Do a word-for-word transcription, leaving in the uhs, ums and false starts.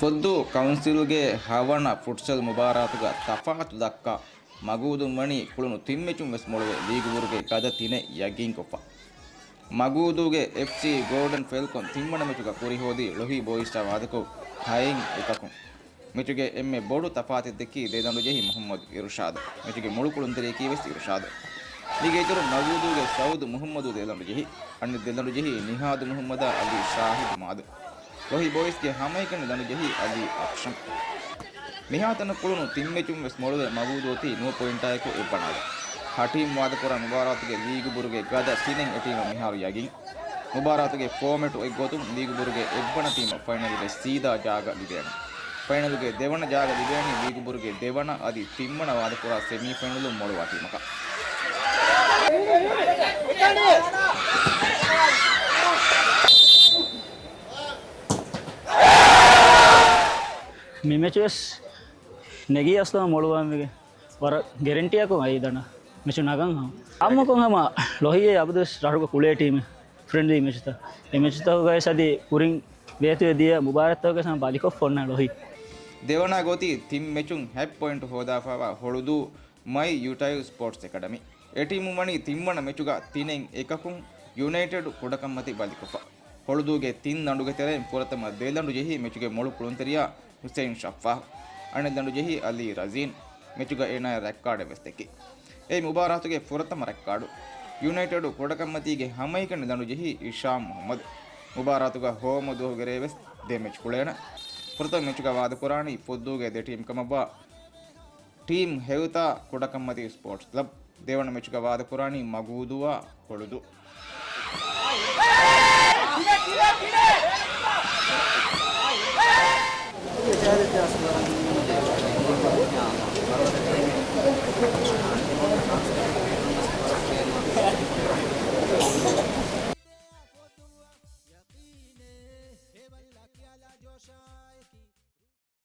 ފޮއްދޫ ކައުންސިލްގެ ހަވަނަ ފުޓްސަލް މުބާރާތުގަ ތަފާތު ދައްކާ މަގޫދޫން ވަނީ ކުޅުނު ތިން މެޗުން ވެސް މޮޅުވެ ލީގު ބުރުގެ ގަދަ ތިނެއް ޔަގީންކޮށްފަ. މަގޫދޫގެ އެފްސީ ގޯލްޑަން ފެލްކޮން ތިންވަނަ މެޗުގަ ކުރިހޯދީ ޅޮހީ ބޯއިސްއާ ވާދަކޮށް ހައެއް އެކަކުން. މެޗުގެ އެންމެ ބޮޑު ތަފާތެއް ދެއްކީ ދެލަނޑުޖެހި މުހައްމަދު އިރުޝާދު. މެޗުގެ މޮޅު ކުޅުންތެރިޔަކީ ވެސް އިރުޝާދު. މީގެ އިތުރުން މަގޫދޫގެ ސައުދު މުހައްމަދު ދެލަނޑުޖެހި. އަނެއް ދެލަނޑުޖެހި ނިހާދު މުހައްމަދާ އަލީ ޝާހިދު މާދު. ޅޮހީ ބޯއިސްގެ ހަމައެކަނި ލަނޑުޖެހީ އަލީ އަކްޝަމް. މިހާތަނަށް ކުޅުނު ތިން މެޗުން ވެސް މޮޅުވެ މަގޫދޫ އޮތީ ނުވަ ޕޮއިންޓާއެކު އެއްވަނައަށް. ހަ ޓީމް ވާދަކުރާ މުބާރާތުގެ ލީގު ބުރުގެ ގަދަ ތިނެއް އެ ޓީމަށް މިހާރު ޔަގީން. މުބާރާތުގެ ފޯމެޓު އޮތްގޮތުން ލީގު ބުރުގެ އެއްވަނަ ޓީމަށް ފައިނަލުގެ ސީދާ ޖާގަ ލިބޭނެ. ފައިނަލުގެ ދެވަނަ ޖާގަ ލިބޭނީ ލީގު ބުރުގެ ދެވަނަ އަދި ތިންވަނަ ވާދަކުރާ ސެމީ ފައިނަލުން މޮޅުވާ ޓީމަކަށް. މި މެޗު ވެސް ނެގީ އަސްލަމަށް މޮޅުވާން ވެގެން ވަރަށް ގެރެންޓީއަކުން އައީ ދަނޑަށް މެޗު ނަގަން ހަމަ. އާއްމުކޮށް ހަމަ ޅޮހީއޭ އަބަދުވެސް ރަށުގަ ކުޅޭ ޓީމެއް ފްރެންޑްލީ މެޗުތައް. އެ މެޗުތަކުގައި ވެސް އަދި ކުރިން ވޭތުވެ ދިޔަ މުބާރާތްތަކުގައި ހަމަ ބަލިކޮށް އޮންނަ ޅޮހީ. ދެވަނަ ގޮތީ ތިން މެޗުން ހަތް ޕޮއިންޓު ހޯދާފައިވާ ހޮޅުދޫ މައި ޔުޓައިލް ސްޕޯޓްސް އެކަޑަމީ. އެ ޓީމުން ވަނީ ތިންވަނަ މެޗުގަ ތިނެއް އެކަކުން ޔުނައިޓެޑް ކުޑަކަންމަތި ބަލިކޮށްފަ. ހޮޅުދޫގެ ތިން ލަނޑުގެ ތެރެއިން ފުރަތަމަ ދެ ލަނޑު ޖެހި މެޗުގެ މޮޅު ކުޅުންތެރިޔާ ހުސެއިން ޝައްފާހް، އަނެއް ލަނޑު ޖެހި އަލީ ރަޒީން. މެޗުގަ އޭނާގެ ރެކާޑެއް ވެސް ދެއްކި. އެއީ މުބާރާތުގެ ފުރަތަމަ ރެކާޑު. ޔުނައިޓެޑު ކުޑަކަންމަތީގެ ހަމައެކަނި ލަނޑު ޖެހި އިޝާމް މުހައްމަދު. މުބާރާތުގަ ހޯމު ދުވަހުގެ ރޭވެސް ދެ މެޗް ކުޅޭނެ. ފުރަތަމަ މެޗުގަ ވާދަކުރާނީ ފޮއްދޫގެ ދެ ޓީމް ކަމަށްވާ ޓީމް ހެއުތާ ކުޑަކަންމަތީ ސްޕޯޓްސް ކްލަބް. ދެވަނަ މެޗުގަ ވާދަކުރާނީ މަގޫދޫއާ ހޮޅުދޫ.